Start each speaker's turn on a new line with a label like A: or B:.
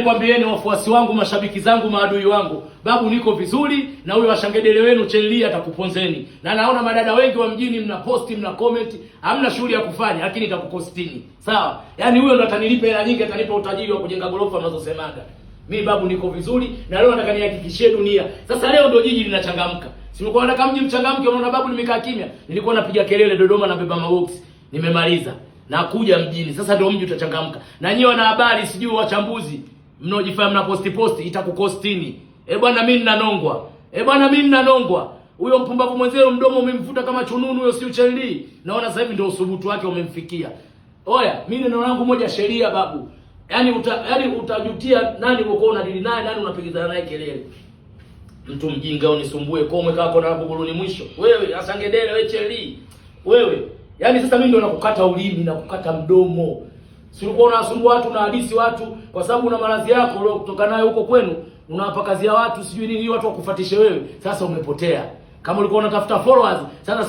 A: Nikwambieni wafuasi wangu, mashabiki zangu, maadui wangu, babu niko vizuri na huyo washangedele wenu Chenli atakuponzeni. Na naona madada wengi wa mjini mna posti, mna comment, hamna shughuli ya kufanya, lakini itakukostini. Sawa? Yaani huyo ndo atanilipa hela nyingi, atanipa utajiri wa kujenga gorofa mnazosemaga. Mi babu niko vizuri na leo nataka nihakikishie dunia. Sasa leo ndio jiji linachangamka. Si nilikuwa nataka mji mchangamke, unaona babu nimekaa kimya. Nilikuwa napiga kelele Dodoma na beba maboksi. Nimemaliza. Nakuja mjini. Sasa ndio mji utachangamka. Na nyinyi wanahabari, sijui wachambuzi, mnaojifanya mna posti posti, itakukostini. Eh bwana, mimi ninanongwa. Eh bwana, mimi ninanongwa. Huyo mpumbavu mwenzenu mdomo umemvuta kama chununu, huyo si Uchenli. Naona sasa hivi ndio usubutu wake umemfikia. Oya, mimi neno langu moja, sheria babu. Yaani utajutia nani uko unadili naye, nani unapigizana naye kelele. Mtu mjinga unisumbue komwe kako na buguruni mwisho. Wewe asangedele wewe Cheli. Wewe. Yaani sasa mimi ndio nakukata ulimi na kukata mdomo. Si ulikuwa unasumbua watu na hadisi watu kwa sababu una maradhi yako leo kutoka nayo huko kwenu, unawapakazia watu sijui nini watu wakufuatishe wewe. Sasa umepotea. Kama ulikuwa unatafuta followers, sasa